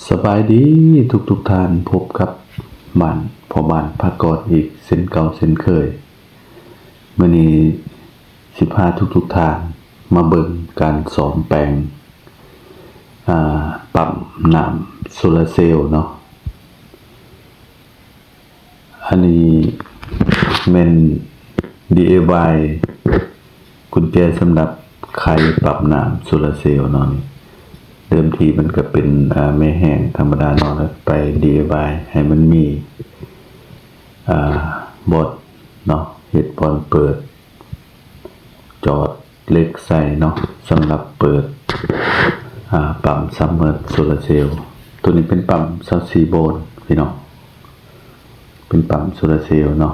ສະບາຍດີທຸກໆທ່ານ, ພົບກັບບ້ານ ພໍ່ບ້ານພາກອນອີກເຊັ່ນເກົ່າເຊັ່ນເຄີຍ. ມື້ນີ້ຊິພາທຸກໆທ່ານມາເບິ່ງການສ້ອມແປງ ອ່າ ປ້ຳນ້ຳໂຊລາເຊວເນາະ. ອັນນີ້ແມ່ນ ດີໄອວາຍ ກຸນແຈສຳລັບໄຂປ້ຳນ້ຳໂຊລາເຊວເນາະ. ນີ້ ເດີມທີມັນກະເປັນ ອ່າ ແມ່ແຮງທຳມະດາເນາະ, ແລ້ວໄປ ດີໄອວາຍ ໃຫ້ມັນມີ ອ່າ ບອດເນາະ, ເຮັດບ່ອນເປີດ ຈອດເຫຼັກໃສ່ເນາະ ສຳລັບເປີດ ອ່າ ປ້ຳຊັມເມີໂຊລາເຊວ. ໂຕນີ້ເປັນປ້ຳຊາວສີ່ໂວນພີ່ນ້ອງ, ເປັນປ້ຳໂຊລາເຊວເນາະ.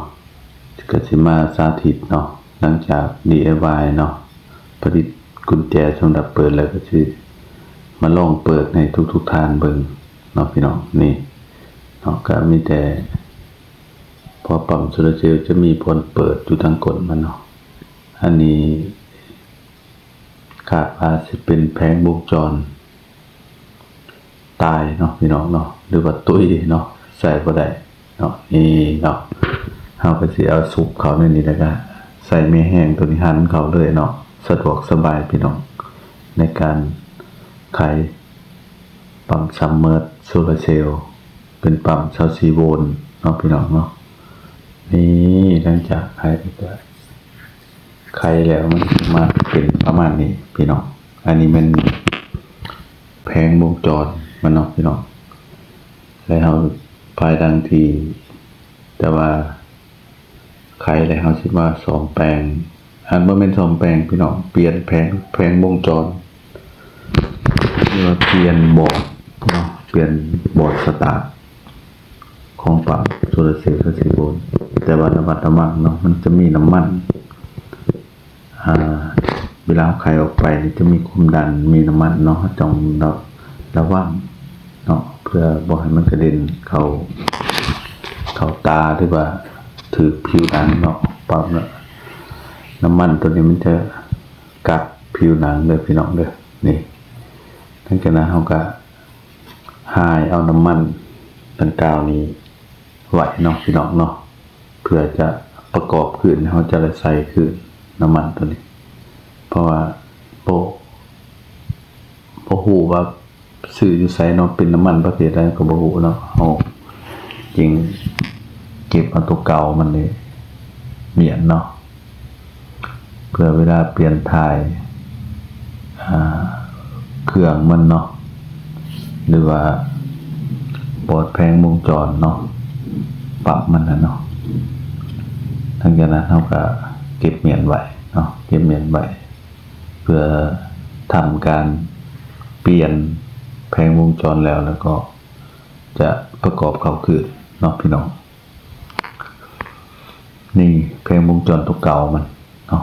ກະຊິມາສາທິດເນາະ, ຫຼັງຈາກ ດີໄອວາຍ ເນາະ ຜະລິດກຸນແຈສຳລັບເປີດແລ້ວ ກະຊິມາລອງເປີດໃຫ້ທຸກໆທ່ານເບິ່ງເນາະພີ່ນ້ອງ. ນີ້ເນາະ ກະມີແຕ່ ເພາະປ້ຳໂຊລາເຊວຈະມີບ່ອນເປີດຢູ່ທາງກົ້ນມັນເນາະ. ອັນນີ້ຄາດວ່າຊິເປັນແຜງວົງຈອນຕາຍເນາະພີ່ນ້ອງເນາະ ຫຼືວ່າຕຸຍເນາະ, ໃຊ້ບໍ່ໄດ້ເນາະ. ນີ້ເນາະ ເຮົາກະຊິເອົາສຸກເຂົ້າໃນນີ້ ແລ້ວກະໃສ່ແມ່ແຮງໂຕນີ້ຫັນເຂົ້າເລີຍເນາະ, ສະດວກສະບາຍພີ່ນ້ອງ ໃນການໄຂປ້ຳຊັມເມີໂຊລາເຊວ. ເປັນປ້ຳຊາວສີ່ໂວນເນາະພີ່ນ້ອງເນາະ. ນີ້ ຫຼັງຈາກໄຂ ໄຂແລ້ວມັນຊິມາເປັນປະມານນີ້ພີ່ນ້ອງ. ອັນນີ້ແມ່ນແຜງວົງຈອນມັນເນາະພີ່ນ້ອງ. ແລ້ວເຮົາ ພາຍຫຼັງທີ່ ແຕ່ວ່າ ໄຂແລ້ວເຮົາຊິມາສ້ອມແປງ, ອັນ ບໍ່ແມ່ນສ້ອມແປງພີ່ນ້ອງ, ປ່ຽນແຜງ ແຜງວົງຈອນ ຫຼືວ່າປ່ຽນບອດເນາະ, ປ່ຽນບອດສະຕາດຂອງປ້ຳໂຊລາເຊວຊາວສີ່ໂວນ. ແຕ່ວ່າລະມັດລະວັງເນາະ, ມັນຈະມີນ້ຳມັນ ອ່າ ເວລາເຮົາໄຂອອກໄປນີ້ຈະມີຄວາມດັນ ມີນ້ຳມັນເນາະ, ເຮົາຕ້ອງລະ ລະວັງເນາະ ເພື່ອບໍ່ໃຫ້ມັນກະເດັນເຂົ້າ ເຂົ້າຕາ ຫຼືວ່າຖືກຜິວໜັງເນາະ. ປ້ຳ ນ້ຳມັນໂຕນີ້ມັນຈະກັດຜິວໜັງເດີພີ່ນ້ອງເດີ. ນີ້ ຫຼັງຈາກນັ້ນເຮົາກະຫາຍເອົານ້ຳມັນດັ່ງກ່າວນີ້ໄວ້ເນາະພີ່ນ້ອງເນາະ. ເພື່ອຈະປະກອບຄືນ ເຮົາຈະໄດ້ໃສ່ຄືນນ້ຳມັນໂຕນີ້ ເພາະວ່າບໍ່ ບໍ່ຮູ້ວ່າຊື້ຢູ່ໃສເນາະ, ເປັນນ້ຳມັນປະເພດໃດກະບໍ່ຮູ້ເນາະ. ເຮົາຈຶ່ງເກັບເອົາໂຕເກົ່າມັນນີ້ມ້ຽນເນາະ. ເພື່ອເວລາປ່ຽນຖ່າຍ ອ່າ ເຄື່ອງມັນເນາະ ຫຼືວ່າບອດແຜງວົງຈອນເນາະ, ປ້ຳມັນນະເນາະ. ຫຼັງຈາກນັ້ນເຮົາກະເກັບມ້ຽນໄວ້ເນາະ, ເກັບມ້ຽນໄວ້ ເພື່ອທຳການປ່ຽນແຜງວົງຈອນແລ້ວ ແລ້ວກໍຈະປະກອບເຂົ້າຄືນເນາະພີ່ນ້ອງ. ນີ້ແຜງວົງຈອນໂຕເກົ່າມັນເນາະ,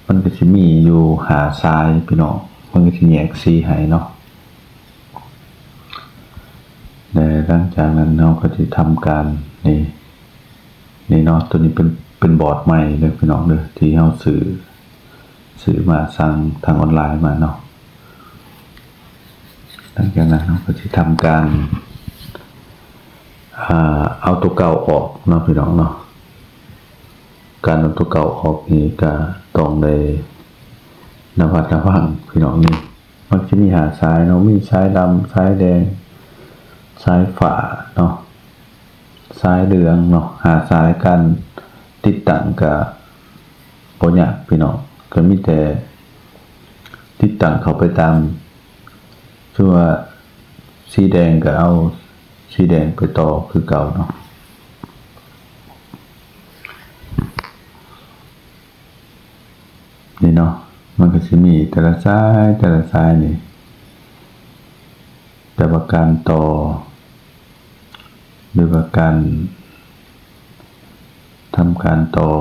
ມັນກະຊິມີຢູ່ຫ້າສາຍພີ່ນ້ອງ, ມັນກະຊິແຍກສີໃຫ້ເນາະ. ແລະ ຫຼັງຈາກນັ້ນເຮົາກະຊິທຳການ ນີ້ ນີ້ເນາະ, ໂຕນີ້ເປັນ ເປັນບອດໃໝ່ເດີພີ່ນ້ອງເດີ ທີ່ເຮົາຊື້ ຊື້ມາ ສັ່ງທາງອອນລາຍມາເນາະ. ຫຼັງຈາກນັ້ນເຮົາກະຊິທຳການ ອ່າ ເອົາໂຕເກົ່າອອກເນາະພີ່ນ້ອງເນາະ. ການເອົາໂຕເກົ່າອອກນີ້ກະຕ້ອງໄດ້ລະມັດລະວັງພີ່ນ້ອງ. ນີ້ມັນຊິມີຫ້າສາຍເນາະ, ມີສາຍດຳ ສາຍແດງ ສາຍຟ້າເນາະ ສາຍເຫຼືອງເນາະ, ຫ້າສາຍ. ການຕິດຕັ້ງກະບໍ່ຍາກພີ່ນ້ອງ, ກະມີແຕ່ຕິດຕັ້ງເຂົ້າໄປຕາມ ຄືວ່າສີແດງກະເອົາສີແດງໄປຕໍ່ຄືເກົ່າເນາະ. ນີ້ເນາະ ມັນກະຊິມີແຕ່ລະສາຍ ແຕ່ລະສາຍນີ້, ແຕ່ວ່າການຕໍ່ ຫຼືວ່າການທຳການຕໍ່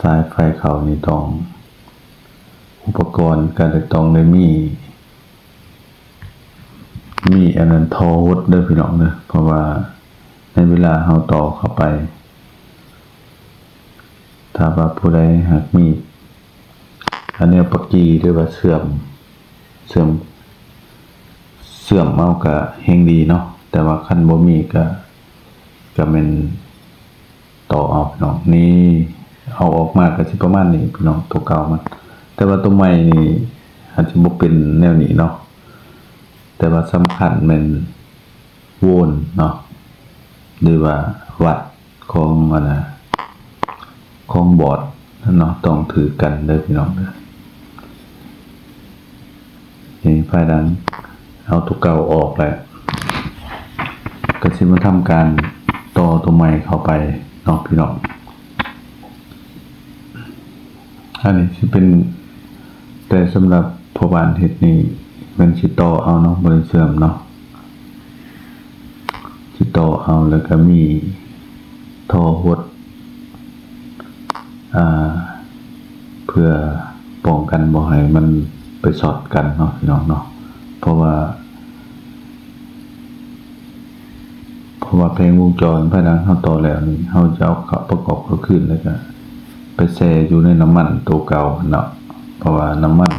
ສາຍໄຟເຂົ້ານີ້ຕ້ອງ ອຸປະກອນກະຕ້ອງໄດ້ມີ ມີອັນນັ້ນ ທໍ່ຫົດເດີພີ່ນ້ອງເດີ, ເພາະວ່າໃນເວລາເຮົາຕໍ່ເຂົ້າໄປ ຖ້າວ່າຜູ້ໃດຫາກມີອັນແນວປະກີ ຫຼືວ່າເຊື່ອມ ເຊື່ອມ ເຊື່ອມເອົາກະແຮ່ງດີເນາະ, ແຕ່ວ່າຄັນບໍ່ມີກະ ກະແມ່ນຕໍ່ເອົາພີ່ນ້ອງ. ນີ້ ເອົາອອກມາກະຊິປະມານນີ້ພີ່ນ້ອງ, ໂຕເກົ່າມັນ. ແຕ່ວ່າໂຕໃໝ່ນີ້ອາດຈະບໍ່ເປັນແນວນີ້ເນາະ, ແຕ່ວ່າສຳຄັນແມ່ນໂວນເນາະ ຫຼືວ່າວັດ ຂອງອັນນະ ຂອງບອດເນາະ ຕ້ອງຖືກກັນເດີພີ່ນ້ອງເດີ. ນີ້ພາຍຫຼັງເອົາໂຕເກົ່າອອກແລ້ວ ກະຊິມາທຳການຕໍ່ໂຕໃໝ່ເຂົ້າໄປເນາະພີ່ນ້ອງ. ອັນນີ້ຊິເປັນ ແຕ່ສຳລັບພໍ່ບ້ານເຮັດນີ້ແມ່ນຊິຕໍ່ເອົາເນາະ, ບໍ່ໄດ້ເຊື່ອມເນາະ, ຊິຕໍ່ເອົາ. ແລ້ວກະມີທໍ່ຫົດ ອ່າ ເພື່ອປ້ອງກັນບໍ່ໃຫ້ມັນໄປຊັອດກັນເນາະພີ່ນ້ອງເນາະ, ເພາະວ່າ ເພາະວ່າແຜງວົງຈອນພາຍຫຼັງເຮົາຕໍ່ແລ້ວນີ້ ເຮົາຈະເອົາເຂົ້າ ປະກອບເຂົ້າຄືນ ແລ້ວກະໄປແຊ່ຢູ່ໃນນ້ຳມັນໂຕເກົ່າເນາະ. ເພາະວ່ານ້ຳມັນ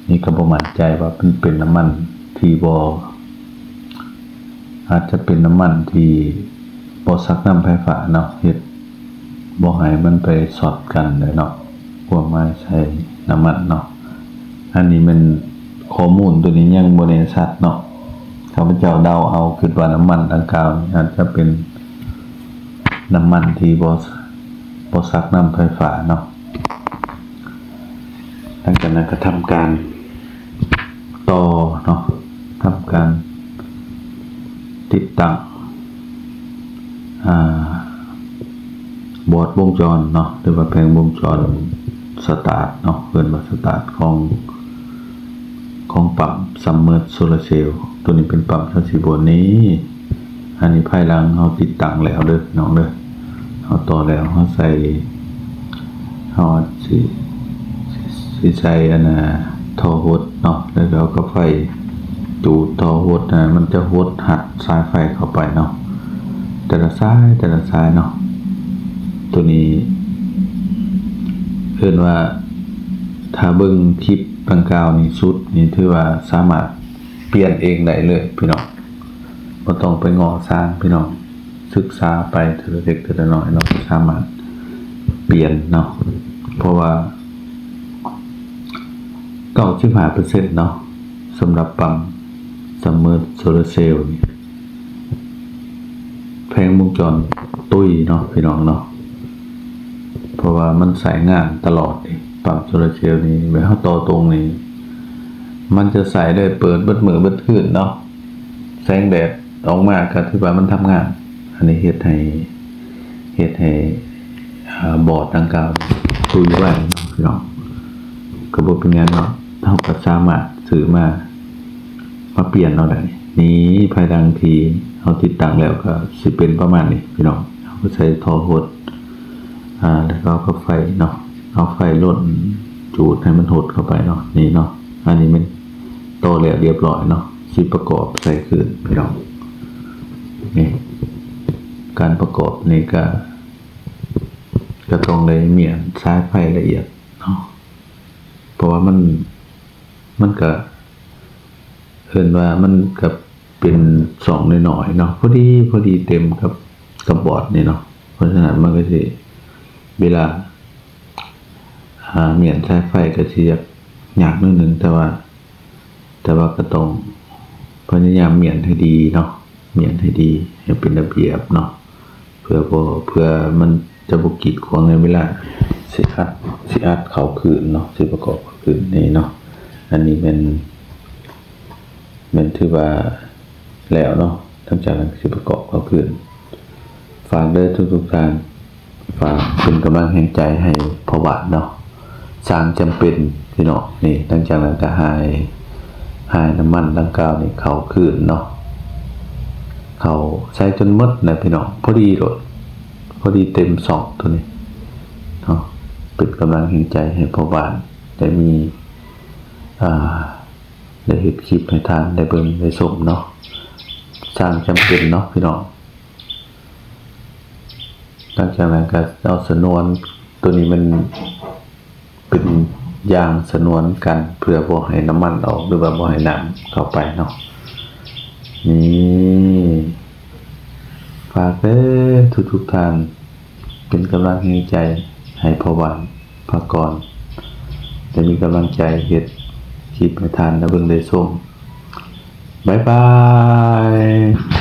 ນີ້ກະບໍ່ໝັ້ນໃຈວ່າມັນເປັນນ້ຳມັນທີ່ບໍ່ ອາດຈະເປັນນ້ຳມັນທີ່ບໍ່ຊັກນ້ຳໄຟຟ້າເນາະ, ເຮັດບໍ່ໃຫ້ມັນໄປຊັອດກັນເດ້ເນາະ, ຄວາມໝາຍໃສ່ນ້ຳມັນເນາະ. ອັນນີ້ແມ່ນຂໍ້ມູນໂຕນີ້ຍັງບໍ່ແນ່ຊັດເນາະ, ຂ້າພະເຈົ້າເດົາເອົາ ຄິດວ່ານ້ຳມັນດັ່ງກ່າວນີ້ອາດຈະເປັນນ້ຳມັນທີ່ບໍ່ ບໍ່ຊັກນ້ຳໄຟຟ້າເນາະ. ຫຼັງຈາກນັ້ນກະທຳການຕໍ່ເນາະ, ທຳການຕິດຕັ້ງ ອ່າ ບອດວົງຈອນເນາະ ຫຼືວ່າແຜງວົງຈອນສະຕາດເນາະ, ເອີ້ນວ່າສະຕາດຂອງ ຂອງປ້ຳຊັມເມີດໂຊລາເຊວ. ໂຕນີ້ເປັນປ້ຳຊາວສີ່ໂວນນີ້. ອັນນີ້ພາຍຫຼັງເຮົາຕິດຕັ້ງແລ້ວເດີພີ່ນ້ອງເດີ, ເຮົາຕໍ່ແລ້ວ ເຮົາໃສ່ ເຮົາຊິ ຊິໃສ່ອັນນ່າ ທໍ່ຫົດເນາະ, ແລ້ວເຮົາກະໄຟຈູດທໍ່ຫົດນະ, ມັນຈະຫົດຮັດສາຍໄຟເຂົ້າໄປເນາະ, ແຕ່ລະສາຍ ແຕ່ລະສາຍເນາະ. ໂຕນີ້ເອີ້ນວ່າ ຖ້າເບິ່ງຄລິບດັ່ງກ່າວນີ້ສຸດນີ້ ຖືວ່າສາມາດປ່ຽນເອງໄດ້ເລີຍພີ່ນ້ອງ, ບໍ່ຕ້ອງໄປງໍ້ຊ່າງພີ່ນ້ອງ. ສຶກສາໄປເທື່ອລະເລັກເທື່ອລະນ້ອຍເນາະ, ສາມາດປ່ຽນເນາະ, ເພາະວ່າເກົ້າສິບຫ້າເປີເຊັນເນາະ ສຳລັບປ້ຳຊັມເມີດໂຊລາເຊວນີ້ ແຜງວົງຈອນຕຸ້ຍເນາະພີ່ນ້ອງເນາະ, ເພາະວ່າມັນໃຊ້ງານຕະຫຼອດເດ້. ປ້ຳໂຊລາເຊວນີ້ ແບບເຮົາຕໍ່ຕົງນີ້ ມັນຈະໃຊ້ໄດ້ເປີດເບິດມື້ເບິດຄືນເນາະ, ແສງແດດອອກມາກະຖືວ່າມັນທຳງານ. ອັນນີ້ເຮັດໃຫ້ ເຮັດໃຫ້ ອາ ບອດດັ່ງກ່າວຕຸ້ຍໄວເນາະພີ່ນ້ອງ, ກະບໍ່ເປັນຫຍັງເນາະ, ເຮົາກະສາມາດຊື້ມາ ມາປ່ຽນເອົາໄດ້. ນີ້ ພາຍຫຼັງທີ່ເຮົາຕິດຕັ້ງແລ້ວກະຊິເປັນປະມານນີ້ພີ່ນ້ອງ. ເຮົາກະໃສ່ທໍ່ຫົດ ອາ ແລ້ວກະເອົາໄຟເນາະ, ເອົາໄຟລົນຈູດໃຫ້ມັນຫົດເຂົ້າໄປເນາະ. ນີ້ເນາະ, ອັນນີ້ແມ່ນຕໍ່ແລ້ວລຽບຮ້ອຍເນາະ, ຊິປະກອບໃສ່ຄືນພີ່ນ້ອງ. ນີ້ ການປະກອບນີ້ກະ ກະຕ້ອງໄດ້ມ້ຽນສາຍໄຟລະອຽດເນາະ, ເພາະວ່າມັນ ມັນກະ ເອີ້ນວ່າມັນກະເປັນຊ່ອງນ້ອຍໆເນາະ, ພໍດີ ພໍດີເຕັມກັບ ກັບບອດນີ້ເນາະ. ເພາະສະນັ້ນມັນກະຊິ ເວລາ ອາ ມ້ຽນສາຍໄຟກະຊິຍາກ ຍາກໜ້ອຍໜຶ່ງ, ແຕ່ວ່າ ແຕ່ວ່າກະຕ້ອງພະຍາຍາມມ້ຽນໃຫ້ດີເນາະ, ມ້ຽນໃຫ້ດີ ໃຫ້ເປັນລະບຽບເນາະ, ເພື່ອບໍ່ ເພື່ອມັນຈະບໍ່ກີດຂວາງໃນເວລາຊິອັດ ຊິອັດເຂົ້າຄືນເນາະ, ຊິປະກອບເຂົ້າຄືນນີ້ເນາະ. ອັນນີ້ແມ່ນ ແມ່ນຖືວ່າແລ້ວເນາະ, ຫຼັງຈາກນັ້ນກະຊິປະກອບເຂົ້າຄືນ. ຝາກເດີທຸກໆທ່ານ, ຝາກເປັນກຳລັງແຮງໃຈໃຫ້ພໍ່ບ້ານເນາະ, ຊ່າງຈຳເປັນພີ່ນ້ອງ. ນີ້ ຫຼັງຈາກນັ້ນກະຫາຍ ຫາຍນ້ຳມັນດັ່ງກ່າວນີ້ເຂົ້າຄືນເນາະ, ເຂົ້າໃສ່ຈົນໝົດນະພີ່ນ້ອງ, ພໍດີໂລດ ພໍດີເຕັມຊ່ອງໂຕນີ້ເນາະ. ເປັນກຳລັງແຮງໃຈໃຫ້ພໍ່ບ້ານໄດ້ມີ ອ່າ ໄດ້ເຮັດຄລິບໃຫ້ທ່ານໄດ້ເບິ່ງໄດ້ຊົມເນາະ, ຊ່າງຈຳເປັນເນາະພີ່ນ້ອງ. ຫຼັງຈາກນັ້ນກະເອົາສະນວນ, ໂຕນີ້ມັນເປັນຢາງສະນວນກັນ ເພື່ອບໍ່ໃຫ້ນ້ຳມັນອອກ ຫຼືວ່າບໍ່ໃຫ້ນ້ຳເຂົ້າໄປເນາະ. ນີ້ ຝາກເດີທຸກໆທ່ານ ເປັນກຳລັງແຮງໃຈໃຫ້ພໍ່ບ້ານພາກອນ ໄດ້ມີກຳລັງໃຈເຮັດຄລິບໃຫ້ທ່ານໄດ້ເບິ່ງໄດ້ຊົມ. ບາຍບາຍ.